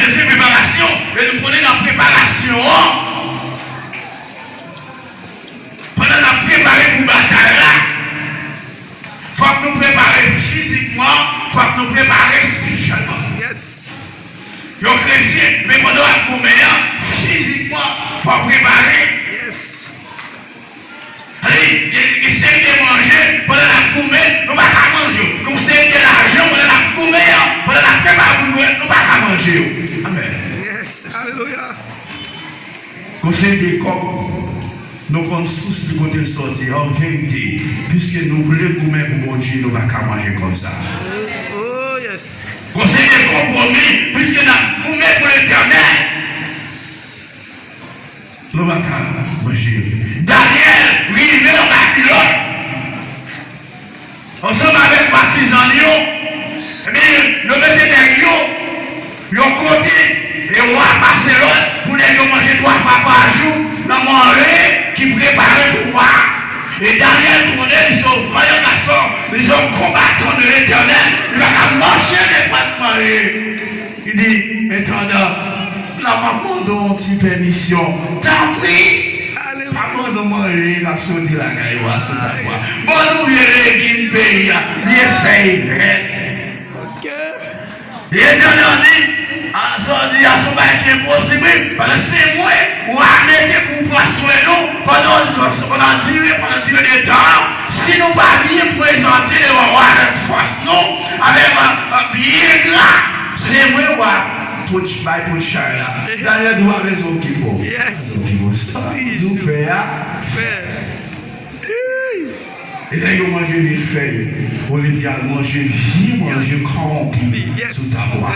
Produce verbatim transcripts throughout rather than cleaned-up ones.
bezwen preparasyon, e nou konnen nan preparasyon an, pandan n ap prepare pou batay la, fòk nou prepare fizikman, fòk nou prepare espirityèlman. Yes. Yon kretyen, men pandan w ap goumen an, fizikman, fò w prepare. Yes. Tande, gen, gen seri de manje, pandan n ap goumen, nou pa ka manje yo. Gen seri de lajan, pandan n ap goumen an, pandan n ap prepare pou nou, nou pa ka manje yo. Amèn. Yes, alelouya. Gen seri de kòb, nou konn sous li kote l sòti. An verite, piske nou vle goumen pou Bondye, nou pa ka manje kòb sa. Oh, yes. Gen seri de konpwomi, piske n ap goumen pou Letènèl. Nou pa ka manje. Danyèl rive nan Babilòn ansanm avèk patizan li yo. Ebyen, yo mete nèg yo yon kote, e wa pase lòd pou nèg yo manje twa fwa pa jou nan manje ki prepare pou wa a. E Danyèl konnen li se yon vanyan gason, li se yon konbatan de Letènèl, li pa ka manje nenpòt manje. Li di, entandan, la m ap mande w yon ti pèmisyon. Tanpri, pa ban nou manje n ap soti lakay ou a sou tab ou a. Ban nou vye legim peyi a, vye fèy vèt. Ok. Entandan di, a, sa w di a se yon bagay ki enposib, wi. Paske se mwen, w a mete pou pran swen nou pandan, pandan dire, pandan dire de tan an. Si nou pa byen prezante devan w a avèk fòs nou, avèk, a, a, byen gra, se mwen w a tout bay tout chay la. Danyèl di w pa bezwen okipe w. Yes. Okipe w. Sa m di w fè a, fè. Fè. E lè yo manje vye fèy, olye de al manje vye manje kòwonpi sou tab ou a.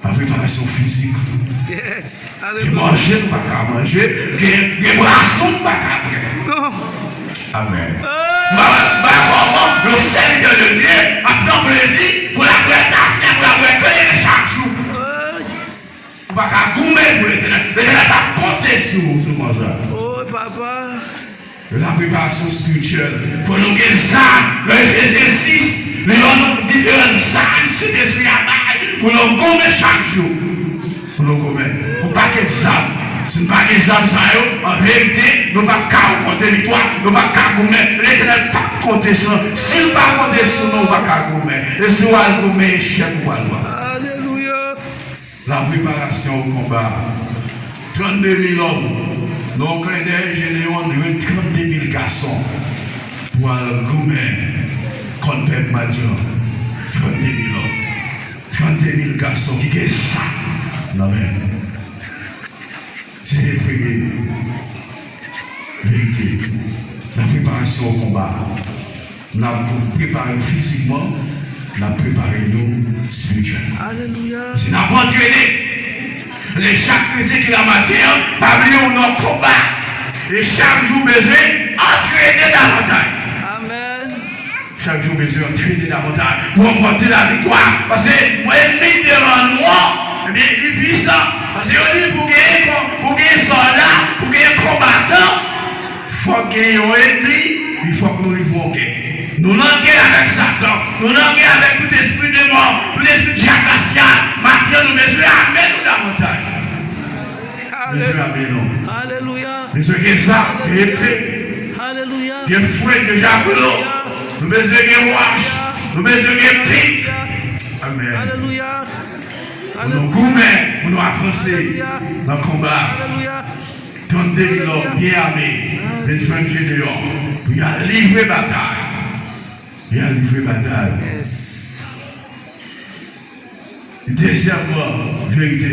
Pa preparasyon fizik. Yes. Gen manje nou pa ka manje, gen, gen bwason nou pa ka bwè. Non. Amèn. M pa, m pa wè kòman yon sèvitè de Dye ap pran plezi pou l ap bwè kafe, pou l ap bwè kleren chak jou. Ou pa ka goumen pou Letènèl. Letènèl pa konte sou ou sou konsa. Oh, papa. La preparasyon espirityèl. Fò nou gen zam. Nan Efezyen sis, li ban nou diferan zam Sentespri a bay pou nou goumen chak jou. Pou nou goumen. Yon pakèt zam. Si nou pa gen zam sa yo, an verite, nou p ap ka rankontre viktwa, nou p ap ka goumen. Letènèl p ap konte sou nou. Si l pa konte sou nou, ou pa ka goumen. E si w al goumen, echèk ou pral pran. Alelouya. La préparation au combat. Trannde mil òm. Nan yon klendèy, Jedeyon jwenn trannde mil gason pou al goumen kont pèp Madyan. Trannde mil òm. Trannde mil gason ki gen zam nan men yo. Se te premye verite. La préparation au combat. N ap prepare nou fizikman, n ap prepare nou espirityèlman. Alelouya. Si n ap antrene, lè chak kretyen ki la maten an, pa bliye w nan konba. E chak jou w bezwen antrene davantaj. Amèn. Chak jou w bezwen antrene davantaj pou ranpòte laviktwa. Paske mwen, ènmi devan nou an, ebyen, li pwisan. Paske yo di pou genyen, pou genyen sòlda, pou genyen konbatan, fòk gen yon ènmi, li fòk nou livre yon gè. Nou nan gè avèk Satan, nou nan gè avèk tout espri demon, tout espri djab rasyal. Maten an, nou bezwen ame nou davantaj. Bezwen ame nou. Alelouya. Bezwen gen zam, gen epe, gen fwet, gen javelo. Nou bezwen gen wòch, nou bezwen gen pik. Amèn. Alelouya. Pou nou goumen, pou nou avanse nan konba. Alelouya. Trannde mil òm byen ame vin jwenn Jedeyon pou y al livre batay. Y al livre batay. Dezyèm verite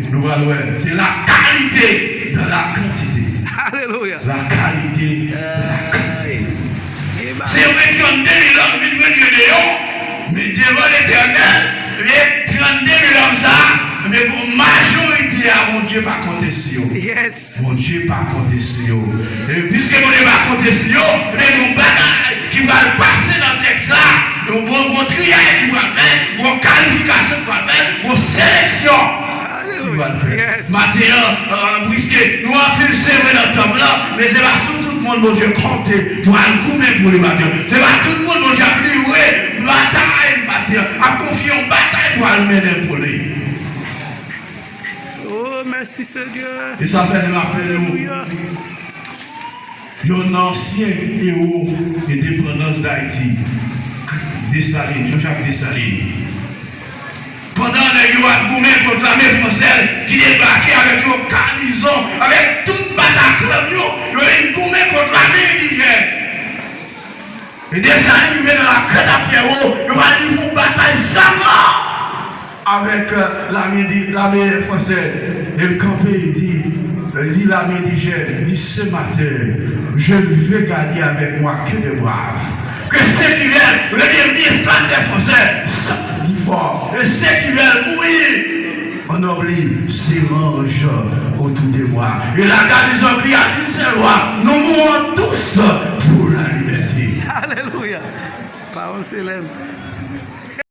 nou pral wè, se la qualité dans la quantité. Alelouya. La qualité dans la quantité. Se vre, trannde mil òm vin jwenn Jedeyon, men devan Letènèl, e trannde mil òm sa a, men pou majorite a, Bondye pa konte sou yo. Yes. Bondye pa konte sou yo. E piske Bondye pa konte sou yo, men gon bagay ki pral pase nan tèks la, yon bon, bon triyay ki pral fèt, gon kalifikasyon ki pral fèt, gon seleksyon ki pral fèt. Maten an, piske nou anpil se vre nan tanp lan, men se pa sou tout moun Bondye konte pou al goumen pou li maten an. Se pa tout moun Bondye ap livre batay konfye yon batay pou al mennen pou li. Oh, mèsi Senyè. E sa fè n raple nou Alelouya. yon ansyen ewo endepandans Dayiti, Desalin, Jean-Jacques Dessalines. Pandan nèg yo ap goumen kont lame fransèz ki debake avèk yon kanizon, avèk tout bataklanm yo, yo vin goumen kont lame endijèn. E Desalin rive nan lakadapyèwo, yo pral vin fè yon batay zam avèk lame fransèz. E l kanpe, li di, li lame endijèn, li di, ce matin, je vais gagner avec moi que des braves. Que ceux qui veulent redevenir esclaves des Français sortent du fort. Et ceux qui veulent mourir en oubli s'arrange autour de moi. Et la garnison crie à d'une seule voix, nous mourons tous pour la liberté. Alelouya. Pawòl se lèm.